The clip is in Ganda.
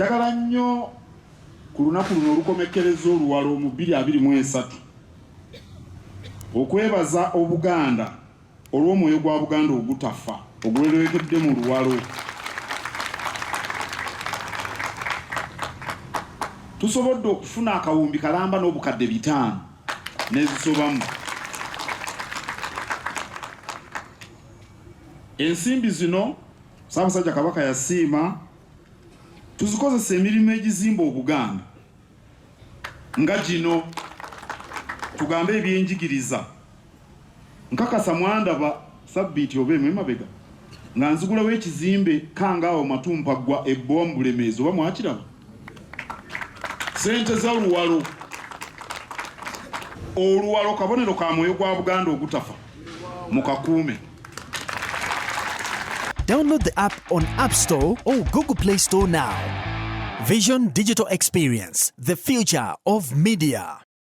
Njagala nnyo ku lunaku luno olukomekkereza oluwalo mu 2023 okwebaza Obuganda olw'omwoyo gwa Buganda ogutafa ogwereekedde mu luwalo. Tusobodde okufuna akawumbi kalamba n'obukadde 500 n'ezisobamu. Ensimbi zino Ssaabasajja Kabaka yasiima tuzikozesa emirimu egizimba Obuganda nga gino, tugambe ebyenjigiriza. Nkakasa mwandaba sabbiiti oba emu emabega nga nzigulawo ekizimbe Kangaawo Matumpaggwa e Bbowa mu Bulemeezi, oba mwakiraba? Ssente za Luwalo. Oluwalo kabonero ka mwoyo gwa Buganda ogutafa, mukakuume. Download the app on App Store or Google Play Store now. Vision Digital Experience, the future of media.